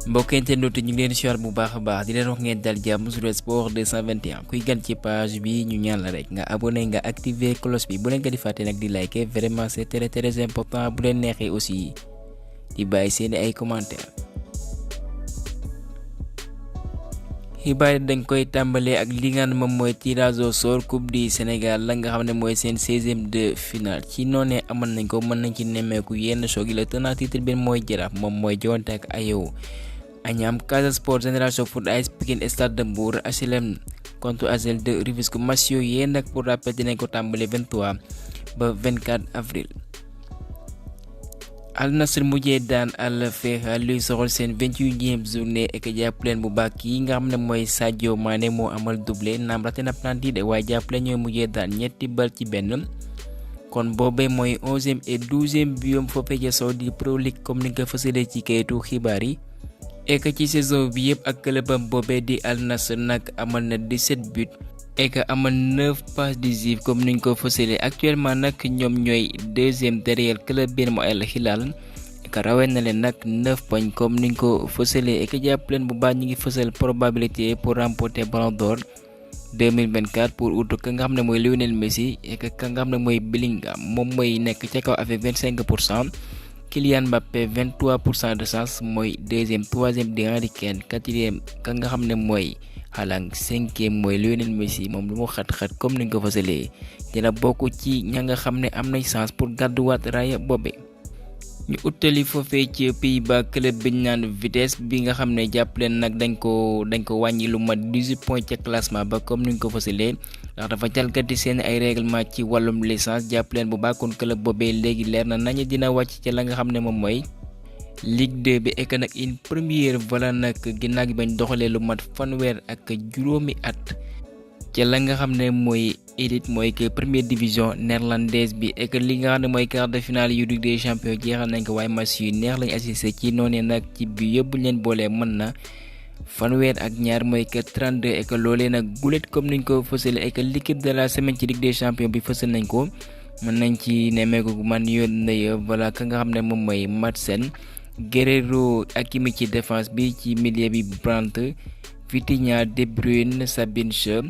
mbokk internet ñu ngi leen di bu baax a baax di leen wax ngeen dal jàmm sur sport 221 kuy gan ci page bi ñu ñaan la rek nga abonné nga activer cloche bi bu leen ko di fàtte nag di liker vraiment c'est très important bu leen neexee aussi di bàyyi seeni ay commentaires. xibaar yi dañ koy tàmbalee ak li nga xam ne moom mooy tirage au sort coupe du Sénégal la nga xam ne mooy seen 16e de finale ci noonee amal nañ ko mën nañ ci nemmeeku yenn choc yi la tenant titre bi mooy Jaraaf moom mooy joŋante ak Ayew Agnam Casa Sport Génération Foot AS Pikine Stade de Mbour HLM contre AJEL de Rufisque match yooyu yéen nag pour rappel dinañ ko tàmbalee 23 ba 24 avril. Al Nassr mujjee daan Al Fayha luy soxal seen 21e journée ek jàppaleen bu baax yi nga xam ne mooy Sadio Mané moo amal doublé naam raté na penalty de waaye jàppaleen ñooy mujjee daan ñetti bal ci benn kon boobee mooy 11e et 12e biom foofee ca Saudi Pro League comme ni nga ko fësalee ci kayitu xibaar yi. ek ci saison bi yëpp ak clubam boobee di Al Nassr nag amal na 17 buts ek amal 9 passes décisives comme niñ ko fësalee actuellement nag ñoom ñooy deuxième derrière club bi mu Al Hilal ek rawee na leen nag 9 points comme niñ ko fësalee ek jàpp leen bu baax ñi ngi fësal probabilité pour remporter Ballon d'Or 2024 pour ut ka nga xam ne mooy Lionel Messi ek ka nga xam ne mooy Bellingham moom mooy nekk ca kaw avec 25%. Kylian Mbappé 23% de chance mooy deuxième troisième di Harry Kane quatrième ka nga xam ne mooy Haaland cinquième mooy Lionel Messi moom lu mu xat-xat comme ni nga ko fasalee dina bokk ci ña nga xam ne am nañ chance pour gàdduwaat raaya boobe. ñu utali foofee ci Pays-Bas club bi ñu naan Vitesse bi nga xam ne jàpp leen nag dañ ko wàññi lu mat 18 points ca classement ba comme ni nga ko fasalee ndax dafa jalgati seen ay règlement ci wàllum licence jàpp leen bu baaxoon club boobee léegi leer na nañu dina wàcc ca la nga xam ne moom mooy Ligue 2 bi ek nag une première voilà nag ginnaaw gi bañ doxalee lu mat fanweer ak juróomi at ca la nga xam ne mooy élite mooy que première division néerlandaise bi ek li nga xam ne mooy quart de finale yu Ligue des champions jeexal nañ ko waaye match yu neex lañ assisté ci noonee nag ci bi yëpp leen boolee mën na fanweer ak ñaar mooy que 32 ek loolee nag gulet comme niñ ko fësale ek l'équipe de la semaine ci Ligue des champions bi fësal nañ ko mën nañ ci nemmeeku man yoon na voilà ka nga xam ne moom mooy Madsen Guerreiro Hakimi ci défense bi ci milieu bi Brandt Vitinha De Bruyne Sabitzer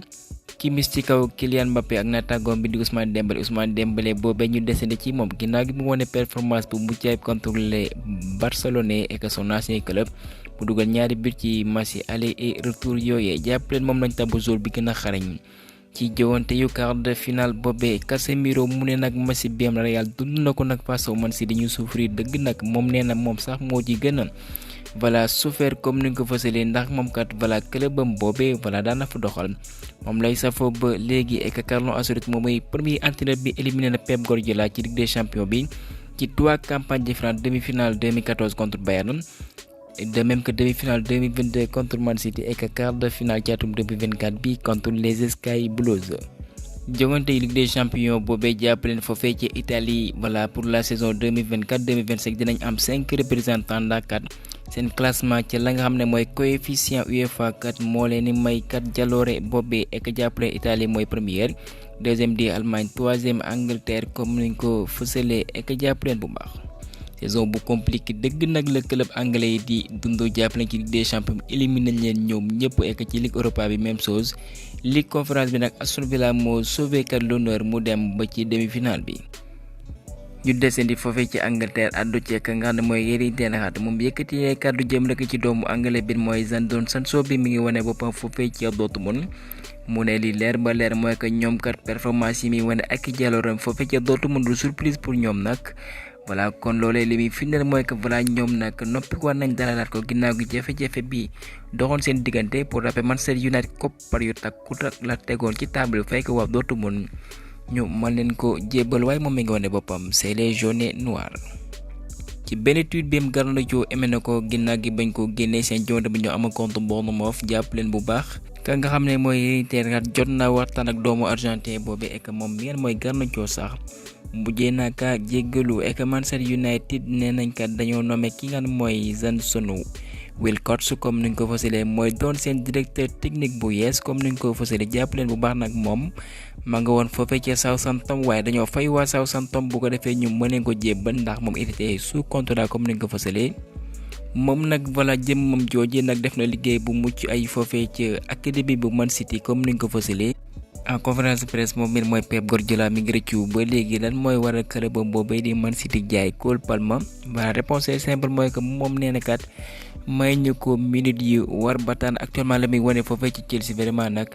Kimmich ci kaw Kylian Mbappé ak naataangoom bi di Ousmane Dembélé boobee ñu desandi ci moom ginnaaw gi mu wone performance bu mucc ayib contre les Barcelonais et son ancien club mu dugal ñaari but ci match yi aller et retour yooyee jàpp leen moom lañ tabu jour bi gën a xarañ ci jowante yu quart de finale boobee Casemiro mu ne nag match bi am Real dund na ko nag face au Man City dañu souffrir dëgg nag moom nee na moom sax moo ci gën a voilà souffert comme ni nga ko fësalee ndax moom kat voilà clubam boobee voilà daan na fa doxal moom lay safoo ba léegi ek Carlo Ancelotti moom mooy premier entraîneur bi éliminé na Pep Guardiola ci Ligue des champions bi ci 3 campagnes différentes demi-finale 2014 contre Bayern de même que demi-finale 2022 contre Man City ek quart de finale ci atum 2024 bi contre les Sky Blues. jongante yi Ligue des champions boobee jàppaleen foofee ci Italie voilà pour la saison 2024-2025 dinañ am 5 représentants ndax kat seen classement ci la nga xam ne mooy coefficient UEFA kat moo leen ni may kat jaloore boobee ek jàppale Italie mooy première deuxième di Allemagne troisième Angleterre comme niñ ko fësalee ek jàppaleen bu baax. saison bu compliqué dëgg nag la club anglais yi di dundoo jàppaleen ci Ligue des champions éliminé leen ñoom ñëpp ek ci Ligue Europa bi même chose Ligue conférence bi nag Aston Villa moo sauvé kat l'honneur mu dem ba ci demi-finale bi. ñu desandi foofee ci Angleterre addu ci ka nga xam ne mooy Erik ten Hag moom yëkkati kàddu jëm rek ci doomu anglais bi mooy Jadon Sancho bi mi ngi wane boppam foofee ci Dortmund mu ne li leer ba leer mooy que ñoom kat performance yi mi wane ak jàllooram foofee ci Dortmund du surprise pour ñoom nag voilà kon loolee li muy firndeel mooy que voilà ñoom nag noppi war nañ dalalaat ko ginnaaw gi jafe-jafe bi doxoon seen diggante pour rappel Manchester United koppar yu takku la tegoon ci table fekk waa Dortmund ñu mën leen ko jébbal waaye moom mi ngi wane boppam c'est les jaunes noirs ci benn tweet bi Garnacho aimé na ko ginnaaw gi bañ ko génnee seen jonte bi ñoo am compte Bournemouth jàpp leen bu baax ka nga xam ne mooy Erik jot na waxtaan ak doomu argentin boobee ek moom mi ngeen mooy Garnacho sax mujjee naa ka jéggalu ek Manchester United nee nañ kat dañoo nommé ki nga mooy Jason Wilcox comme ni nga ko fësalee mooy doon seen directeur technique bu yees comme ni nga ko fësalee jàpp leen bu baax nag moom ma nga woon foofee ca Southampton waaye dañoo fay waa Southampton bu ko defee ñu mën leen ko jébbal ndax moom il était sous contrat comme ni nga ko fësalee moom nag voilà jëmmam jooje nag def na liggéey bu mucc ay foofee ci académie bu Man City comme ni nga ko fësalee en conférence de presse moom it mooy Pep Guardiola mi ngi rëccu ba léegi lan mooy waral club boobee di Man City jaay Cole Palmer. voilà réponse est simple mooy que moom nee na kat may ñu ko minute yi war ba taan actuellement la muy wane foofee ci Chelsea vraiment nag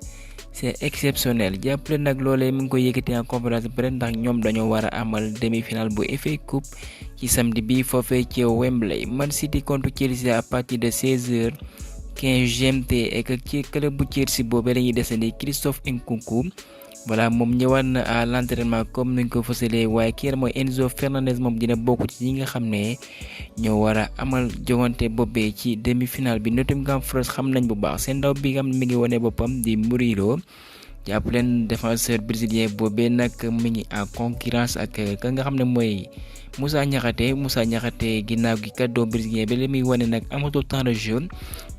c'est exceptionnel jàppale nag loolee mi ngi koy yëkkati en conférence de presse ndax ñoom dañoo war a amal demi-finale bu FA Cup ci samedi bi foofee ci Wembley. Man City contre Chelsea à partir de 16h15 GMT et que ci club bu Chelsea boobee lañuy desandi Christophe Nkunku. voilà moom ñëwaat na à l'entraînement comme ni ñu ko fësalee waaye kii mooy Enzo Fernandez moom dina bokk ci ñi nga xam ne ñoo war a amal jogante boobee ci demi-finale bi. Nottingham Forest xam nañ bu baax seen ndaw bi nga xam ne mi ngi wane boppam di Murilo jàpp leen défenseur brésilien boobee nag mi ngi en concurrence ak ka nga xam ne mooy Moussa Niakhaté ginnaaw gi kat doomu brésilien bi la muy wane nag amatul temps de jeu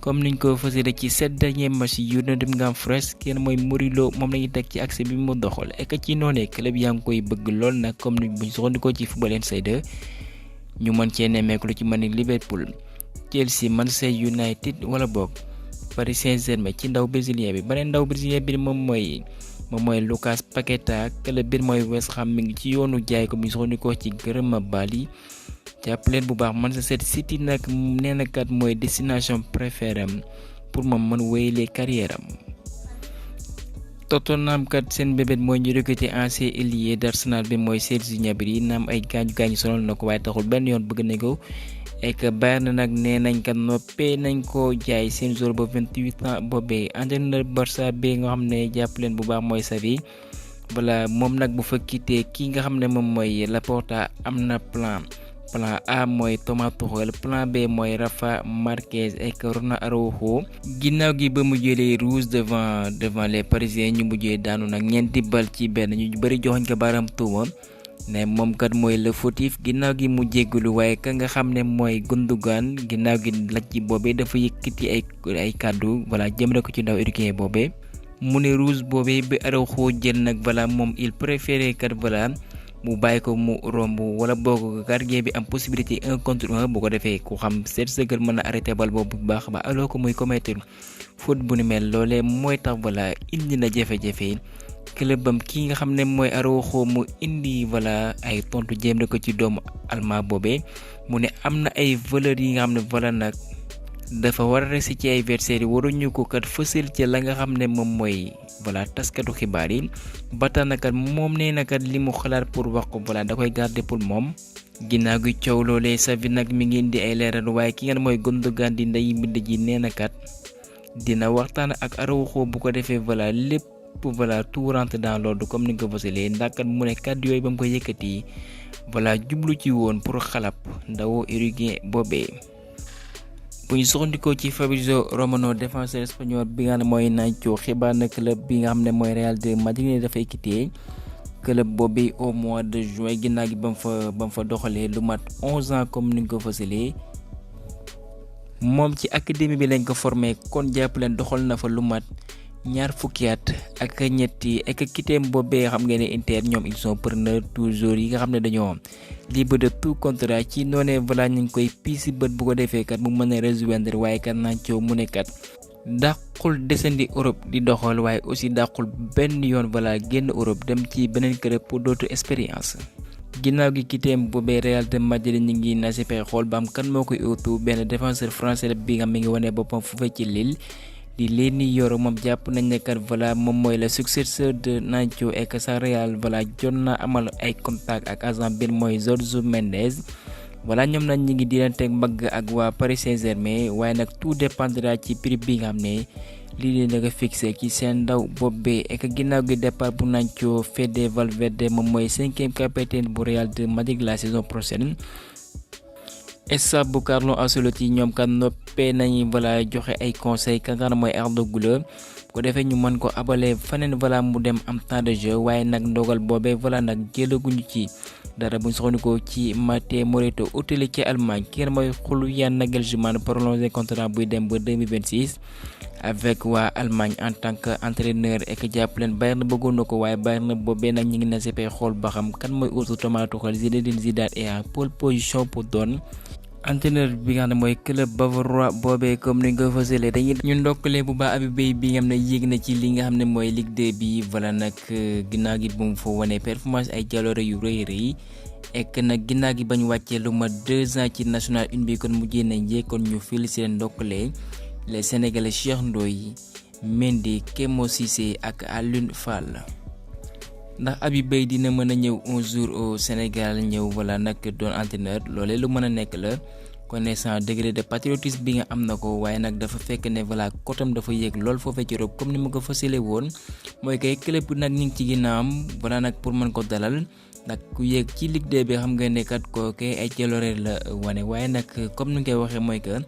comme niñ ko fësalee ci 7 derniers matchs yu Nottingham Forest kenn mooy Murilo moom lañuy teg ci axe bi mu doxal et que ci noonee club yaa ngi koy bëgg lool nag comme ni buñ soxandikoo ci Football Insider ñu mën cee nemmeeku lu ci mën ni Liverpool, Chelsea, Manchester United wala boog Paris Saint-Germain ci ndaw brésilien bi. beneen ndaw brésilien bi moom mooy Lucas Paqueta club bi mooy West Ham mi ngi ci yoonu jaay ko mi soxandikoo ci Gërëm Bali. jàpp leen bu baax Manchester City nag nee na kat mooy destination préférée am pour moom mën wéyale carrière am. Tottenham kat seen bébét mooy ñu recruter ancien ailier d'Arsenal bi mooy Serge Gnabry naam ay gaañu sonal na ko waaye taxul benn yoon bëgg na ko et que Bayern nag nee nañ kat noppee nañ ko jaay seen joueur ba 28 ans boobee. entraîneur Barça bi nga xam ne jàpp leen bu baax mooy Xavi. voilà moom nag bu fa quitté ki nga xam ne moom mooy Laporta am na plan A mooy Thomas Tuchel, plan B mooy Rafa Marquez ak Ronald Araujo. ginnaaw gi ba mu jëlee rouge devant les Parisiens ñu mujjee daanu nag ñeenti bal ci benn ñu bëri joxoñ ko baaraam tuuma ne moom kat mooy le fautif ginnaaw gi mu jéggalu waaye ka nga xam ne mooy Gundogan ginnaaw gi laj ci boobee dafa yëkkati ay kàddu voilà jëmale ko ci ndaw éduqué boobee mu ne rouge boobee bi Araujo jël nag voilà moom il préférait kat voilà mu bàyyi ko mu romb wala boog gardien bi am possibilité 1 contre 1 bu ko defee ku xam 7 secondes mën na arrêté bal boobu bu baax ba alors que muy commettre faute bu ni mel loolee mooy tax voilà indi na jafe-jafe clubam ki nga xam ne mooy Araujo mu indi voilà ay tontu jéem na ko ci doomu allemand boobee mu ne am na ay valeurs yi nga xam ne voilà nag dafa war a resi ci ay adversaires yi waruñu ko kat fësal ci la nga xam ne moom mooy voilà taskatu xibaar yi ba tax na kat moom nee na kat li mu xalaat pour wax ko voilà da koy garder pour moom. ginnaaw gi coow loolee Xavi nag mi ngi indi ay leeral waaye ki nga mooy Gundogan di ndey mbind ji nee na kat dina waxtaan ak Araujo bu ko defee voilà lépp voilà tout rentre dans l'ordre comme ni nga ko fësalee ndax kat mu ne kàddu yooyu ba mu ko yëkkati voilà jublu ci woon pour xalab ndaw uruguayen boobee. bu ñu soxandikoo ci Fabrizio Romano défenseur espagnol bi nga xam ne mooy Nacho xibaar na club bi nga xam ne mooy Real de Madrid ne dafay quitté club boobu au mois de juin ginnaaw gi ba mu fa doxalee lu mat 11 ans comme ni nga ko fësalee moom ci académie bi lañ ko formé kon jàpp leen doxal na fa lu mat ñaar fukki at ak ñetti ak quittéem boobee xam ngeen ne Inter ñoom ils sont preneurs toujours yi nga xam ne dañoo libre de tout contrat ci noonee voilà ñu ngi koy piisi bët bu ko defee kat mu mën a rejoindre waaye kat Nacho mu ne kat dàqul descendi Europe di doxal waaye aussi dàqul benn yoon voilà génn Europe dem ci beneen club pour d'autres expériences. ginnaaw gi quittéem boobee Real de Madrid ñu ngi na si pexe xool ba am kan moo koy utu benn défenseur français bi nga mi ngi wane boppam fu fekk ci Lille. di Leny Yoro moom jàpp nañ ne kat voilà moom mooy le successeur de Nacho et que sa Real voilà jot na amal ay contact ak agent bi mooy Jorge Mendes voilà ñoom nag ñi ngi diranteeg mbagg ak waa Paris Saint-Germain waaye nag tout dépendra ci prix bi nga xam ne lii leen nga fixé ci seen ndaw boobee et que ginnaaw gi départ bu Nacho Fede Valverde moom mooy 5e capitaine bu Real de Madrid la saison prochaine. staff bu Carlo Ancelotti ñoom kat noppee nañu voilà joxe ay conseils ka nga xam ne mooy Arda Güler ko defee ñu mën ko abale faneen voilà mu dem am temps de jeu waaye nag ndogal boobee voilà nag jëlaguñu ci dara buñ soxnikoo ci Matteo Moretto utile ci Allemagne ki nga mooy Julian Nagelsmann prolongé contrat buy dem ba 2026 avec waa Allemagne en tant que entraîneur et que jàpp leen Bayern bëggoon na ko waaye Bayern boobee nag ñu ngi na seppee xool ba xam kan mooy utu Thomas Tuchel Zinedine Zidane et en pole position pour doon entraîneur bi nga xam ne mooy club bavarois boobee comme ni nga ko fësalee dañuy ñu ndokkale bu baax Habib Beye bi nga xam ne yéeg na ci li nga xam ne mooy Ligue 2 bi voilà nag ginnaaw gi bu mu fa wane performance ay jaloore yu rëy rëy ek nag ginnaaw gi bañ wàccee lu ma 2 ans ci national 1 bi kon mujjee nañ kon ñu félicité ndokkale les sénégalais Cheikh Ndoye Mendy Kémo Cissé ak Alioune Fall. ndax Habib Beye dina mën a ñëw un jour au Sénégal ñëw voilà nag doon entraîneur loolee lu mën a nekk la connaissant degré de patriotisme bi nga am na ko waaye nag dafa fekk ne voilà kotam dafa yéeg lool foofee ci Europe comme ni ma ko fësale woon mooy kay club nag ñu ngi ci ginnaawam voilà nag pour mën ko dalal nag ku yéeg ci Ligue 2 bi xam nga ne kat kooke ay jaloore la wane waaye nag comme ni nga koy waxee mooy que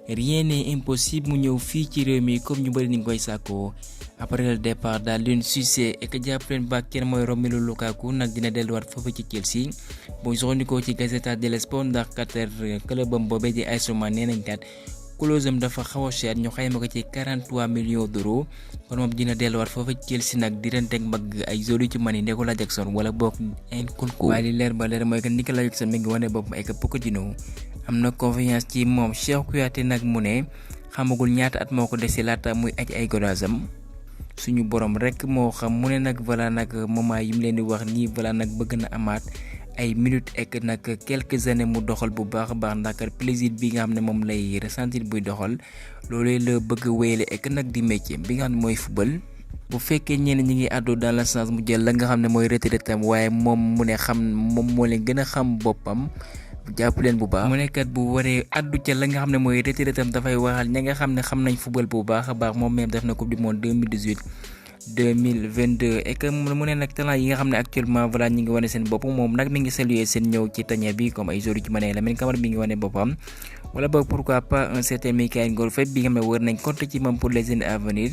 rien n'est impossible mu ñëw fii ci réew mi comme ñu bëri ni nga koy sàkkoo après le départ d'Aliou Cissé et que jàpp leen ba kenn mooy Romelu Lukaku nag dina delluwaat foofu ci Chelsea bu soxandikoo ci Gazzetta dello Sport ndax Qatar clubam boobee di AS Roma nee nañ kat clause am dafa xaw a cher ñu xayma ko ci 43 millions d'euros kon moom dina delluwaat foofu ci Chelsea nag di renteeg mbagg ay zone yu ci mën yi Nicolas Jackson wala boog Nkunku. waaye li leer ba leer mooy que Nicolas Jackson mi ngi wane boppam ay Pochettino am na confiance ci moom Cheikh Kouyaté nag mu ne xamagul ñaata at moo ko dese laata muy aj ay godaasam suñu borom rek moo xam mu ne nag voilà nag moment yi mu leen di wax nii voilà nag bëgg na amaat ay minutes ek nag quelques années mu doxal bu baax a baax ndax kat plaisir bi nga xam ne moom lay ressentir buy doxal loolee la bëgg a wéyale ek nag di métier bi nga xam ne mooy football. bu fekkee ñenn ñi ngi àddu dans le sens mu jël la nga xam ne mooy retraite am waaye moom mu ne xam moom moo leen gën a xam boppam. jàpp leen bu baax mu nekkat bu waree addu ca la nga xam ne mooy retraite am dafay waxal ña nga xam ne xam nañ football bu baax a baax moom même def na coupe du monde 2018 2022 et que mu ne nag talent yi nga xam ne actuellement voilà ñi ngi wane seen bopp moom nag mi ngi saluer seen ñëw ci tanière bi comme ay joueurs yu ci mën a Lamine Camara mi ngi wane boppam wala boog pourquoi pas un certain Mikayil Ngor Faye bi nga xam ne war nañ compter ci moom pour les années à venir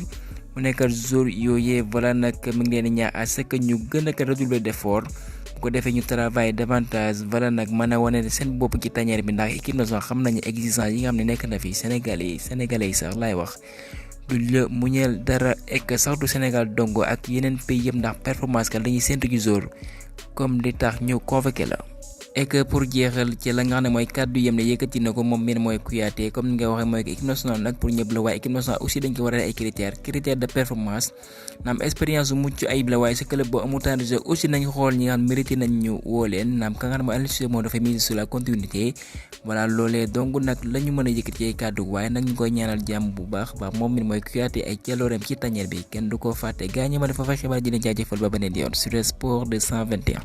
mu nekkat joueurs yooyee voilà nag mi ngi leen di ñaax à ce que ñu gën a ko redoubler d'effort bu ko defee ñu travail davantage voilà nag mën a wane seen bopp ci tanière bi ndax équipe nationale xam nañu exigence yi nga xam ne nekk na fi sénégalais yi sax laay wax du la muñeel dara ek sax du Sénégal dongo ak yeneen pays yëpp ndax performance ka lañuy séntu ci jour comme di tax ñu convoqué la. et que pour jeexal ci la nga xam ne mooy kàddu yem ne yëkkati na ko moom mii mooy Kouyaté comme ni nga waxee mooy que équipe nationale nag pour ñëpp la waaye équipe nationale aussi dañ ko war a ay critères de performance naam expérience bu mucc ayib la waaye sa club boo amul temps de jeu aussi nañ xool ñi nga xam mérité nañ ñu woo leen naam ka nga xam ne mooy Aliou Cissé moom dafay mise sur la continuité voilà loolee donc nag la ñu mën a yëkkati ay kàddu waaye nag ñu koy ñaanal jàmm bu baax moom mii mooy Kouyaté ay jaloorem ci tanière bi kenn du ko fàtte gaa ñi ma dafa fa xibaar di leen jaajëfal ba beneen yoon sur le sport 221